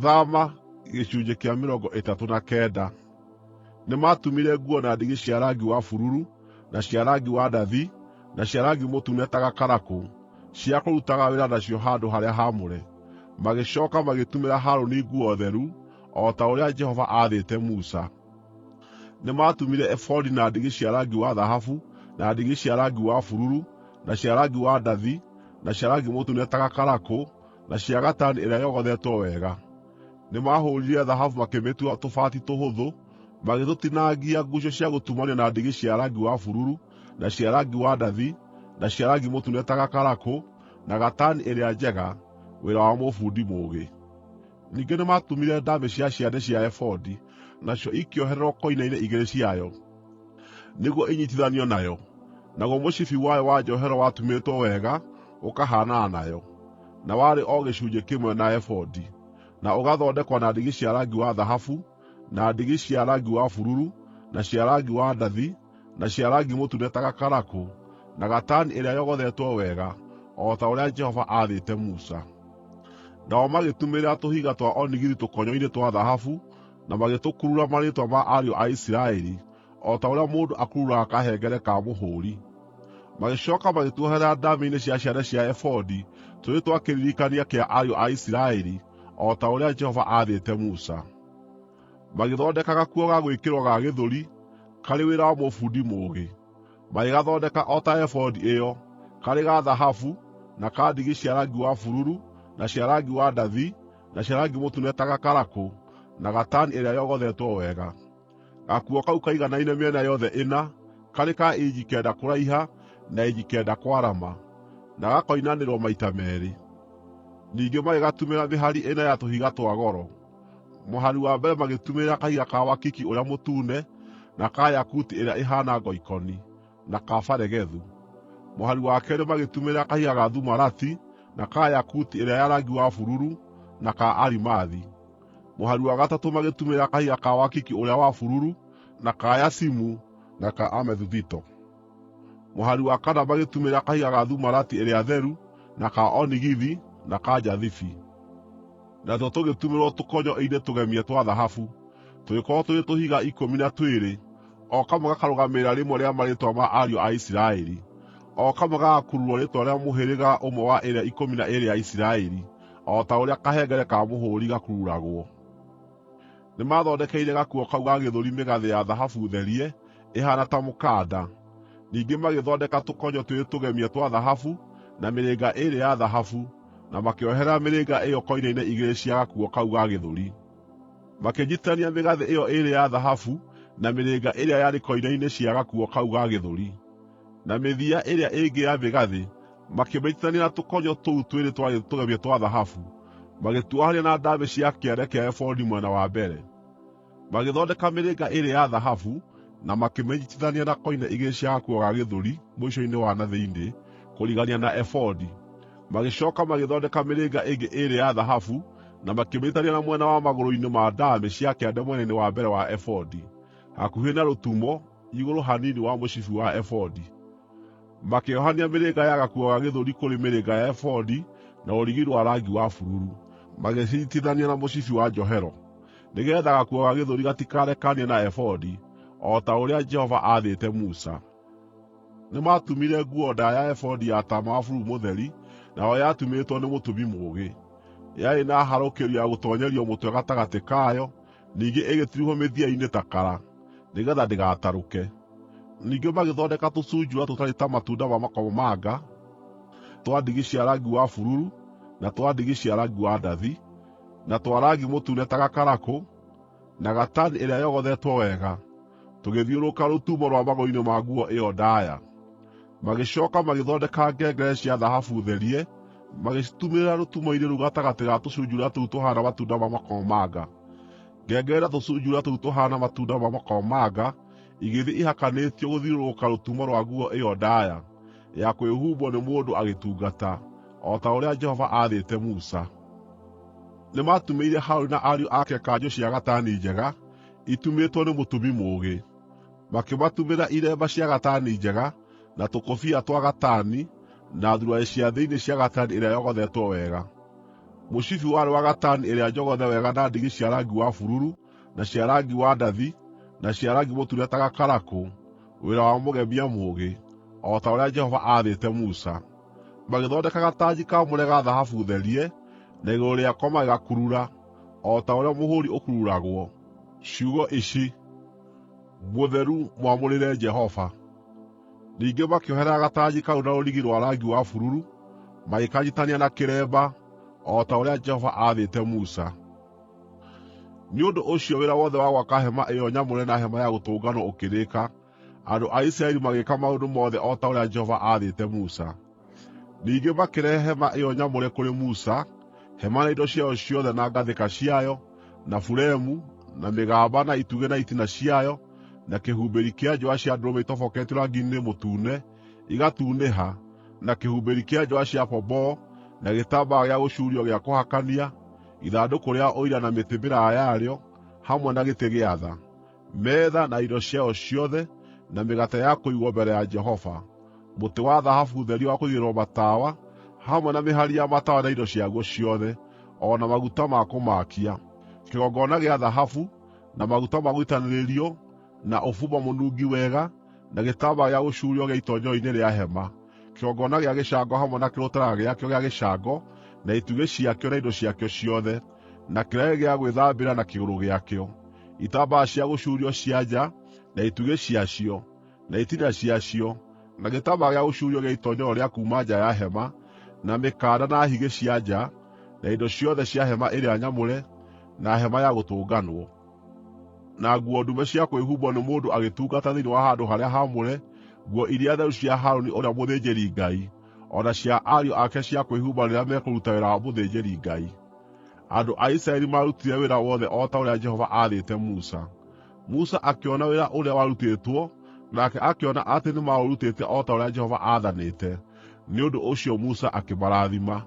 Thama 39. Nĩmatumire nguo na ndigi cia rangi wa bururu, na cia rangi wa ndathi, na cia rangi mũtune ta gakarakũ, cia kũrutaga wĩra nacio handũ-harĩa-haamũre. Magĩcooka magĩtumĩra Harũni nguo theru, o ta ũrĩa Jehova aathĩte Musa. Nĩmatumire ebodi na ndigi cia rangi wa thahabu, na ndigi cia rangi wa bururu, na cia rangi wa ndathi, na cia rangi mũtune ta gakarakũ, na cia gatani ĩrĩa yogothetwo wega. Nĩmahũũrire thahabu makĩmĩtua tũbaati tũhũthũ, magĩtũtinangia nguucio cia gũtumanio na ndigi cia rangi wa bururu, na cia rangi wa ndathi, na cia rangi mũtune ta gakarakũ, na gatani ĩrĩa njega, wĩra wa mũbundi mũũgĩ. Ningĩ nĩmatumire ndaamĩ cia ciande cia ebodi, nacio ikĩohererwo koine-inĩ igĩrĩ ciayo, nĩguo inyiitithanio nayo. Naguo mũcibi wayo wa njohero watumĩtwo wega ũkahaanana nayo, na warĩ o gĩcunjĩ kĩmwe na ebodi, na ũgathondekwo na ndigi cia rangi wa thahabu, na ndigi cia rangi wa bururu, na cia rangi wa ndathi, na cia rangi mũtune ta gakarakũ, na gatani ĩrĩa yogothetwo wega, o ta ũrĩa Jehova aathĩte Musa. Nao magĩtumĩrĩra tũhiga twa onigithi tũkonyo-inĩ twa thahabu na magĩtũkurura marĩĩtwa ma ariũ a Isiraeli, o ta ũrĩa mũndũ akururaga kahengere ka mũhũũri. Magĩcooka magĩtuoherera ndaamĩ-inĩ cia ciande cia ebodi tũrĩ twa kĩririkania kĩa ariũ a Isiraeli, o ta ũrĩa Jehova aathĩte Musa. Magĩthondeka gakuo ga gwĩkĩrwo ga gĩthũri, karĩ wĩra wa mũbundi mũũgĩ. Magĩgathondeka o ta ebodi ĩyo, karĩ ga thahabu, na ka ndigi cia rangi wa bururu, na cia rangi wa ndathi, na cia rangi mũtune ta gakarakũ, na gatani ĩrĩa yogothetwo wega. Gakuo kau kaiganaine mĩena yothe ĩna, karĩ ka inji 9 kũraiha na inji 9 kwarama, na gakoinanĩrwo maita meerĩ. Ningĩ magĩgatumĩrĩra mĩhari ĩna ya tũhiga twa goro. Mũhari wa mbere magĩtumĩrĩra kahiga ka wakiki ũrĩa mũtune, na ka yakuti ĩrĩa ĩhaana ngoikoni, na ka baregethu. Mũhari wa keerĩ magĩtumĩrĩra kahiga ga thumarati, na ka yakuti ĩrĩa ya rangi wa bururu, na ka arimathi. Mũhari wa gatatũ magĩtumĩrĩra kahiga ka wakiki ũrĩa wa bururu, na ka yacimu, na ka amethuthito. Mũhari wa kana magĩtumĩrĩra kahiga ga thumarati ĩrĩa theru, na ka onigithi, na ka njathibi. Natuo tũgĩtumĩrwo tũkonyo-inĩ tũgemie twa thahabu, tũgĩkorwo tũrĩ tũhiga 12, o kamwe gakarũgamĩrĩra rĩmwe rĩa marĩĩtwa ma ariũ a Isiraeli, o kamwe gagakururwo rĩĩtwa rĩa mũhĩrĩga ũmwe wa ĩrĩa 12 ya Isiraeli, o ta ũrĩa kahengere ka mũhũũri gakururagwo. Nĩmathondekeire gakuo kau ga gĩthũri mĩgathĩ ya thahabu therie, ĩhaana ta mũkanda. Ningĩ magĩthondeka tũkonyo twĩrĩ tũgemie twa thahabu, na mĩrĩnga ĩĩrĩ ya thahabu, na makĩoherera mĩrĩnga ĩyo koine-inĩ igĩrĩ cia gakuo kau ga gĩthũri. Makĩnyiitithania mĩgathĩ ĩyo ĩĩrĩ ya thahabu na mĩrĩnga ĩrĩa yarĩ koine-inĩ cia gakuo kau ga gĩthũri, na mĩthia ĩrĩa ĩngĩ ya mĩgathĩ makĩmĩnyiitithania na tũkonyo tũu twĩrĩ twarĩ tũgemie twa thahabu, magĩtuohania na ndaamĩ cia kĩande kĩa ebodi mwena wa mbere. Magĩthondeka mĩrĩnga ĩĩrĩ ya thahabu na makĩmĩnyiitithania na koine igĩrĩ cia gakuo ga gĩthũri mũico-inĩ wa na thĩinĩ, kũrigania na ebodi. Magĩcooka magĩthondeka mĩrĩnga ĩngĩ ĩĩrĩ ya thahabu na makĩmĩnyiitithania na mwena wa magũrũ-inĩ ma ndaamĩ cia kĩande mwena-inĩ wa mbere wa ebodi, hakuhĩ na rũtumo, igũrũ hanini wa mũcibi wa ebodi. Makĩohania mĩrĩnga ya gakuo ga gĩthũri kũrĩ mĩrĩnga ya ebodi na rũrigi rwa rangi wa bururu, magĩcinyiitithania na mũcibi wa njohero, nĩgeetha gakuo ga gĩthũri gatikarekanie na ebodi, o ta ũrĩa Jehova aathĩte Musa. Nĩmatumire nguo ndaaya ya ebodi ya taama wa bururu mũtheri, nayo yatumĩtwo nĩ mũtumi mũũgĩ. Yarĩ na harũkĩrio ya gũtoonyerio mũtwe gatagatĩ kayo, ningĩ ĩgĩtirihwo mĩthia-inĩ ta kara, nĩgeetha ndĩgatarũke. Ningĩ magĩthondeka tũcunjuura tũtariĩ ta matunda ma makomamanga, twa ndigi cia rangi wa bururu, na twa ndigi cia rangi wa ndathi, na twa rangi mũtune ta gakarakũ, na gatani ĩrĩa yogothetwo wega, tũgĩthiũrũrũka rũtumo rwa magũrũ-inĩ ma nguo ĩyo ndaaya. Magĩcooka magĩthondeka ngengere cia thahabu therie, magĩcitumĩrĩra rũtumo-inĩ rũu gatagatĩ ga tũcunjuura tũu tũhaana matunda ma makomamanga. Ngengere na tũcunjuura tũu tũhaana matunda ma makomamanga igĩthiĩ ihakanĩtio gũthiũrũrũka rũtumo rwa nguo ĩyo ndaaya, ya kwĩhumbwo nĩ mũndũ agĩtungata, o ta ũrĩa Jehova aathĩte Musa. Nĩmatumĩire Harũni na ariũ ake kanjũ cia gatani njega, itumĩtwo nĩ mũtumi mũũgĩ. Makĩmatumĩra iremba cia gatani njega, na tũkũbia twa gatani, na thuruarĩ cia thĩinĩ cia gatani ĩrĩa yogothetwo wega. Mũcibi warĩ wa gatani ĩrĩa njogothe wega na ndigi cia rangi wa bururu, na cia rangi wa ndathi, na cia rangi mũtune ta gakarakũ, wĩra wa mũgemia mũũgĩ, o ta ũrĩa Jehova aathĩte Musa. Magĩthondeka gatanji kaamũre ga thahabu therie, na igũrũ rĩako magĩgakurura, o ta ũrĩa mũhũũri ũkururagwo, ciugo ici: MŨTHERU MWAMŨRĨRE JEHOVA. Ningĩ makĩoherera gatanji kau na rũrigi rwa rangi wa bururu, magĩkanyiitithania na kĩremba, o ta ũrĩa Jehova aathĩte Musa. Nĩ ũndũ ũcio wĩra wothe wa gwaka hema ĩyo nyamũre na Hema-ya-Gũtũnganwo ũkĩrĩka. Andũ a Isiraeli magĩĩka maũndũ mothe o ta ũrĩa Jehova aathĩte Musa. Ningĩ makĩrehe hema ĩyo nyamũre kũrĩ Musa, hema na indo ciayo ciothe na ngathĩka ciayo, na buremu, na mĩgamba na itugĩ na itina ciayo, na kĩhumbĩri kĩa njũa cia ndũrũme itoboketio rangi-inĩ mũtune, igatunĩha, na kĩhumbĩri kĩa njũa cia pomboo, na gĩtambaya gĩa gũcuurio gĩa kũhakania, ithandũkũ rĩa Ũira na mĩtĩ mĩraaya yarĩo, hamwe na gĩtĩ gĩa tha, metha na indo ciayo ciothe, na mĩgate ya kũigwo mbere ya Jehova, mũtĩ wa thahabu therie wa kũigĩrĩrwo matawa, hamwe na mĩhari ya matawa na indo ciaguo ciothe, o na maguta ma kũmaakia, kĩgongona gĩa thahabu, na maguta ma gũitanĩrĩrio, na ũbumba mũnungi wega, na gĩtambaya gĩa gũcuurio gĩa itoonyero-inĩ rĩa hema, kĩgongona gĩa gĩcango hamwe na kĩrũtara gĩakĩo gĩa gĩcango, na itugĩ ciakĩo na indo ciakĩo ciothe, na kĩraĩ gĩa gwĩthambĩra na kĩgũrũ gĩakĩo, itambaya cia gũcuurio cia nja, na itugĩ ciacio, na itina ciacio, na gĩtambaya gĩa gũcuurio gĩa itoonyero rĩa kuuma nja ya hema, na mĩkanda na higĩ cia nja, na indo ciothe cia hema ĩrĩa nyamũre, na Hema-ya-Gũtũnganwo, na nguo ndume cia kwĩhumbwo nĩ mũndũ agĩtungata thĩinĩ wa handũ-harĩa-haamũre, nguo iria theru cia Harũni ũrĩa mũthĩnjĩri-Ngai, o na cia ariũ ake cia kwĩhumba rĩrĩa mekũruta wĩra wa ũthĩnjĩri-Ngai. Andũ a Isiraeli maarutire wĩra wothe o ta ũrĩa Jehova aathĩte Musa. Musa akĩona wĩra ũrĩa warutĩtwo, nake akĩona atĩ nĩmaũrutĩte o ta ũrĩa Jehova aathanĩte. Nĩ ũndũ ũcio Musa akĩmarathima.